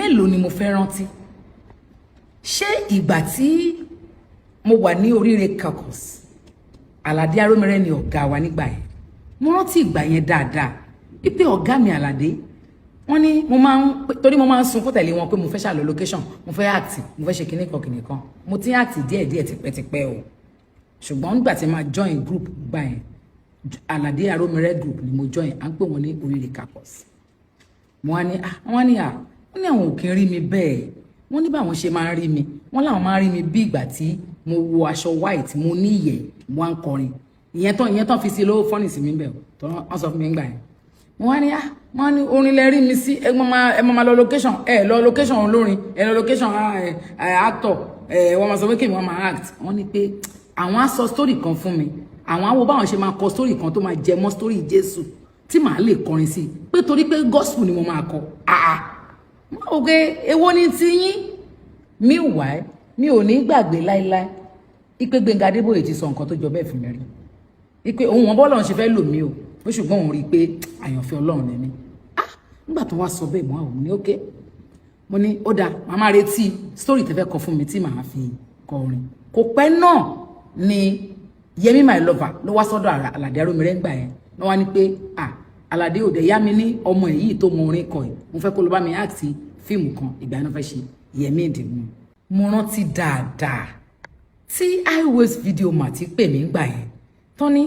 Mélòó ni mo fẹ́ rántí? Ṣé ìgbà tí mo wà ní Oríire Caucus, Àlàdé Arómirẹ́ ni ọ̀gá wa nígbà yẹn. Mo rántí ìgbà yẹn dáadáa wípé ọ̀gá mi Àlàdé, wọ́n ní mo máa ń, torí mo máa ń sunkún tẹ̀lé wọn pé mo fẹ́ ṣàlọ́ location, mo fẹ́ act, mo fẹ́ ṣe kinní kan kinní kan. Mo ti ń act díẹ̀díẹ̀ tipẹ́tipẹ́ o, ṣùgbọ́n nígbà tí máa join group gbà yẹn, Àlàdé Arómirẹ́ group ni mo join, à ń pè wọ́n ní Oríire Caucus. Mo wá ní, ah, wọ́n ní, ah, wọ́n ní àwọn ò kí ń rí mi bẹ́ẹ̀. Wọ́n ní báwọn ṣe máa ń rí mi, wọ́n láwọn máa ń rí mi bí ìgbà tí mo wọ aṣọ white, mo ní ìyẹ́, mo wá ń kọrin. Ìyẹn tán fi sí lówó fọ́nì sí mi bẹ́ẹ̀ tó wọ́n sọ fún mi gbà yẹn. Mo wá ní, ah, wọ́n ní orin lẹ rí mi sí. Ẹ máa lọ location, ẹ lọ location olórin, ẹ lọ location actor, ẹ wọ́n máa sọ pé kí wọ́n máa act. Wọ́n ní pé àwọn á sọ story kan fún mi, àwọn á wo báwọn ṣe máa kọ story kan tó máa jẹ mọ́ story Jésù tí màá lè kọrin sí, pé torí pé gospel ni mo máa kọ. Ah, mo rò pé èwo ni ti yín? Meanwhile, mi ò ní gbàgbé láéláé ipe Gbẹ́ngà Adébóyè ti sọ nǹkan tó jọ bẹ́ẹ̀ fún mi rí, ipe òun wọn bọ́ọ̀lù ṣe fẹ́ lò mí o, ó ṣùgbọ́n òun rí i pé àyànfẹ́ Ọlọ́run ni mí. Ah, nígbà tó wá sọ bẹ́ẹ̀, mọ́ àwọn ní ókè. Mo ní ó dáa, màá máa retí story tẹ́fẹ́ kọ fún mi tí màá fi kọ orin. Kò pẹ́ náà ni Yẹmí My Lover ló wá sọ́dọ̀ Àlàdé Arómirẹ́ ńgbà yẹn. Wọ́n wá ní pé, ah, Àlàdé òde yá mi ní ọmọ èyí tó mọ orin kọ yìí, mo fẹ́ kó lọ bá mi act fíìmù kan. Ìgbà yẹn fẹ́ ṣe Yẹmí Ìdìmú. Mo rántí dáadáa tí Highways Video Mart pè mí gbà yẹn, tán ní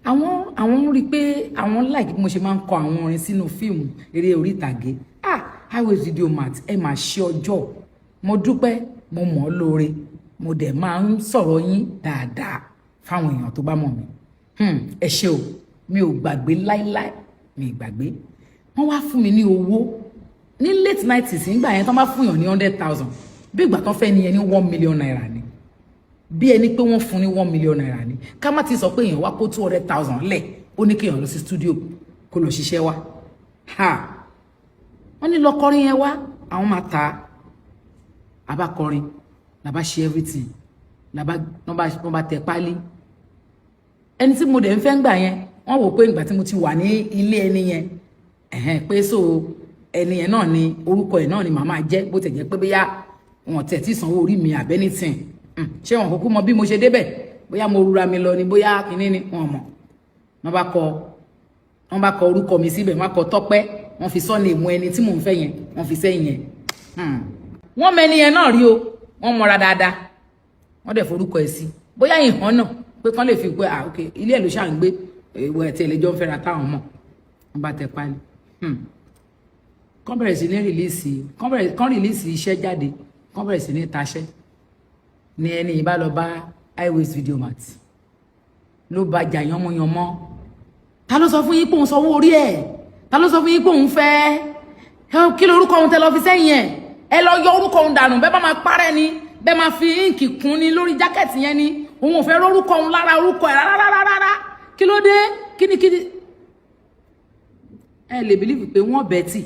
àwọn rí i pé àwọn like bí mo ṣe máa ń kọ àwọn orin sínú fíìmù eré orí ìtàgé. Ah, Highways Video Mart, ẹ máa ṣe ọjọ́. Mo dúpẹ́, mo mọ̀ ọ́ lóore, mo dẹ̀ máa ń sọ̀rọ̀ yín dáadáa fáwọn èèyàn tó bá mọ̀ mí. Ẹ ṣé o, mi ò gbàgbé láíláí, mi ì gbàgbé. Wọ́n wá fún mi ní owó ní late 90s. Nígbà yẹn, tán bá fún yàn ní 100,000, bí ìgbà tán fẹ́ ní yẹn ní ₦1 million ni, bí ẹni pé wọ́n fún ní ₦1 million ni. Ká má ti sọ pé èèyàn wá kó 200,000 lẹ̀, ó ní kéèyàn lọ sí studio kó lọ ṣiṣẹ́ wá. Ha, wọ́n ní lọ kọrin yẹn wá, àwọn máa ta. A bá kọrin, la bá ṣe everything, la bá wọ́n bá tẹ pálí. Ẹni tí mo dẹ̀ ń fẹ́ ń gbà yẹn, wọ́n wò pé ìgbà tí mo ti wà ní ilé ẹni yẹn, ẹ̀hẹ́n, pé so ẹni yẹn náà ni orúkọ ẹ̀ náà ni màmá jẹ́, bó tẹ̀ jẹ́ pé bóyá wọn tẹ̀ tí sanwó orí mi àbẹ́ anything. Ṣé wọn kúkú mọ bí mo ṣe débẹ̀, bóyá mo rura mi lọ ni, bóyá kinní ni, wọn mọ̀. Wọ́n bá kọ orúkọ mi síbẹ̀, wọ́n kọ Tọ́pẹ́, wọ́n fi sọ́ni ìmú ẹni tí mò ń fẹ́ yẹn, wọ́n fi sẹ́yìn yẹn. Wọ́n mẹ́ni yẹn náà rí o, wọ́n mọra dáadáa, wọ́n dẹ̀ forúkọ ẹ̀ sí, bóyá ìhàn náà pé kán lè fi pé, ah, ok, ilé ẹ̀ ló ṣà ń gbé, ìwọ ẹ̀ tí ẹlẹ́jọ́ ń fẹ́ra táwọn mọ̀. Wọ́n bá tẹ pálí, kán bẹ̀rẹ̀ sí ní release, kán release iṣẹ́ jáde, kán bẹ̀rẹ̀ sí ní taṣẹ́. Ní ẹni yìí bá lọ bá Highways Video Mart, ló bá jà yánmọ́yánmọ́. Ta ló sọ fún yín pé òun sanwó orí ẹ̀? Ta ló sọ fún yín pé òun fẹ́? Kí lorúkọ òun tẹ lọ fi sẹ́yìn ẹ̀? Ẹ lọ yọ orúkọ òun dànù. Bẹ́ẹ̀ bá máa parẹ́ ni, bẹ́ẹ̀ máa fi ink kún ni lórí jacket yẹn ni, òun ò fẹ́ rórúkọ òun lára orúkọ ẹ̀ rárá rárá rárá. Kí ló dé? Kíni kíni? Ẹ lè believe pé wọ́n bẹ́ẹ̀ tì,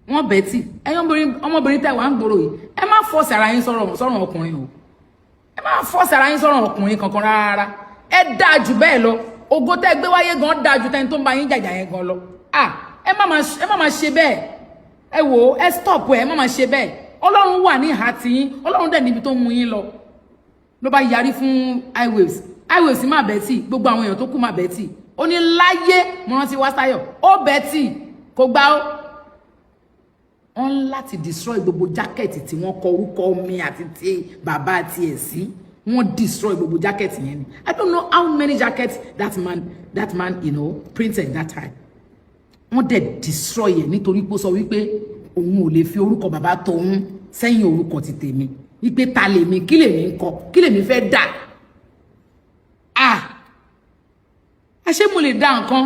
wọ́n bẹ́ẹ̀ tì. Ẹ̀yin ọmọbìnrin tẹ̀ wá ń gbòòrò yìí, ẹ má force ara yín sọ̀rọ̀ ọkùnrin o. Ẹ má force ara yín sọ̀rọ̀ ọkùnrin kankan rárá. Ẹ dáa jù bẹ́ẹ̀ lọ. Ògo tẹ́ gbé wáyé gan dáa ju tẹni tó ń bá yín jàjà yẹn gan lọ. Ah, ẹ má máa ṣe bẹ́ẹ̀. Ẹ wò ó, ẹ stop ẹ, má máa ṣe bẹ́ẹ̀. Ọlọ́run wà ní ìhà tiyín, Ọlọ́run dẹ̀ níbi tó ń mú yín lọ. Ló bá yarí fún Highways. Highways má bẹ́ẹ̀ tì, gbogbo àwọn èèyàn tó kù má bẹ́ẹ̀ tì. Ó ní láyé, mo rántí wá sáyọ̀, ó bẹ́ẹ̀ tì, kò gbá ó. Wọ́n láti destroy gbogbo jacket tí wọ́n kọ orúkọ mi àti ti bàbá tiẹ̀ sí. Wọ́n destroy gbogbo jacket yẹn ni. I don't know how many jackets that man printed that time. Wọ́n dẹ̀ destroy ẹ̀ nítorí pé ó sọ wípé òun ò lè fi orúkọ bàbá tóun sẹ́yìn orúkọ ti tèmi, wípé ta lèmi, kí lèmi ń kọ, kí lèmi fẹ́ dà? Ah, àṣé mo lè dá nǹkan?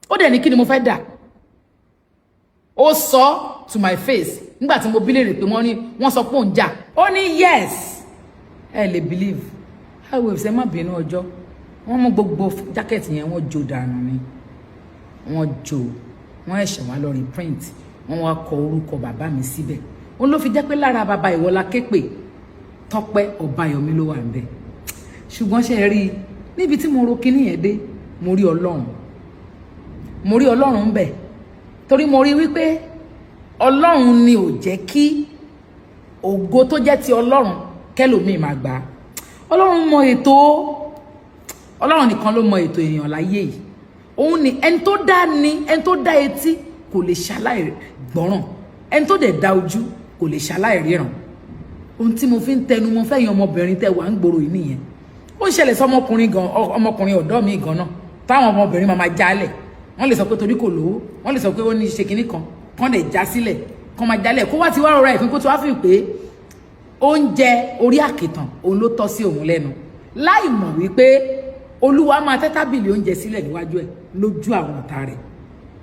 Ó dẹ̀ ní kí ni mo fẹ́ dà? Ó sọ to my face nígbà tí mo bí léèrè pé wọ́n ní wọ́n sọ pé òun jà, ó ní yes. Ẹ lè believe, Highways, ẹ má bínú ọjọ́. Wọ́n mú gbogbo jacket yẹn, wọ́n jó dànù ni. Wọ́n jó, wọ́n ẹ̀ṣẹ̀ wá lọ reprint, wọ́n wá kọ orúkọ bàbá mi síbẹ̀. Òun ló fi jẹ́ pé lára bàbá Ìwọ́lá képè Tọ́pẹ́ Ọbáyọmí ló wà ń bẹ̀. Ṣùgbọ́n ṣe rí i, níbi tí mo ro kíní yẹn dé, mo rí Ọlọ́run, mo rí Ọlọ́run ń bẹ̀, torí mo rí wípé Ọlọ́run ni ò jẹ́ kí ògo tó jẹ́ ti Ọlọ́run kẹlòmíì máa gbà á. Ọlọ́run mọ ètò. Ọlọ́run nìkan ló mọ ètò èèyàn láyé yìí. Òun ni ẹni tó dá, ni ẹni tó dá etí kò lè ṣaláì gbọ́ràn, ẹni tó dẹ̀ dá ojú kò lè ṣaláì ríran. Ohun tí mo fi ń tẹnu mọ́ fẹ́yìn ọmọbìnrin tẹ́ wà ń gbòòrò yìí nìyẹn. Ó ń ṣẹlẹ̀ sọmọkùnrin gan, ọmọkùnrin ọ̀dọ́ mi gan náà, táwọn ọmọbìnrin máa máa jálẹ̀. Wọ́n lè sọ pé torí kò lówó, wọ́n lè sọ pé ó ní ṣe kinní kan, kán lè já sílẹ̀, kán máa jálẹ̀, kó wá ti wá rọra ìpín, kó ti wá fi pé oúnjẹ orí àkìtàn òun ló tọ́ sí òun lẹ́nu, láì mọ̀ wípé Olúwa máa tẹ́ tábìlì oúnjẹ sílẹ̀ níwájú ẹ̀ lójú àwọn ọ̀tá rẹ̀.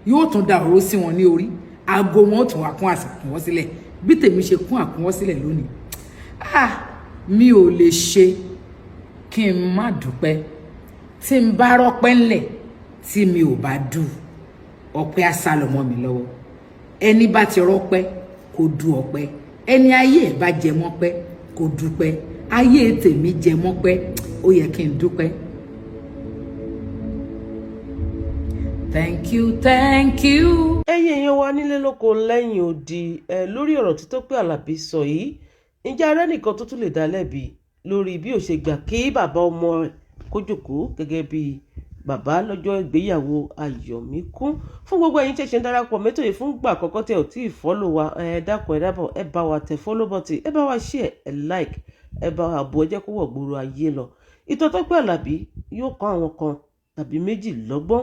Yóò tún da òró sí wọn ní orí, aago wọn ó tún wá kún àkúnwọ́ sílẹ̀ bí tèmi ṣe kún àkúnwọ́ sílẹ̀ lónìí. Ah, mi ò lè ṣe kí n má dúpẹ́. Tí n bá rọ́pẹ́ ńlẹ̀ tí mi ò bá dù, ọpẹ́ á sá lọ mọ́ mi lọ́wọ́. Ẹni bá ti rọ́pẹ́, kó du ọpẹ́. Ẹni ayé ẹ̀ bá jẹ mọ́pẹ́, kó dúpẹ́. Ayé tèmi jẹ mọ́pẹ́, ó yẹ kí n dúpẹ́. Thank you, thank you. Ẹ̀yin èèyàn wa nílé lóko lẹ́yìn odi, ẹ lórí ọ̀rọ̀ tí Tópẹ́ Àlàbí sọ yìí, ǹjẹ́ arẹ́ nìkan tó tún lè dá lẹ́bi lórí bí ó ṣe gbà kí bàbá ọmọ rẹ̀ kó jókòó gẹ́gẹ́ bí bàbá lọ́jọ́ ìgbéyàwó Ayọ̀míkún? Fún gbogbo ẹ̀yin tí ṣe ń darapọ̀ mẹ́tò yìí fún gbà àkọ́kọ́, tẹ ò tí ì follow wa, ẹ dákun, ẹ dábọ̀, ẹ bá wa tẹ follow button, ẹ bá wa share, ẹ like, ẹ bá wa bò, ẹ jẹ́ kó wọ̀ gbòòrò ayé lọ. Ìtàn Tópẹ́ Àlàbí yóò kọ́ àwọn kan tàbí méjì lọ́gbọ́n.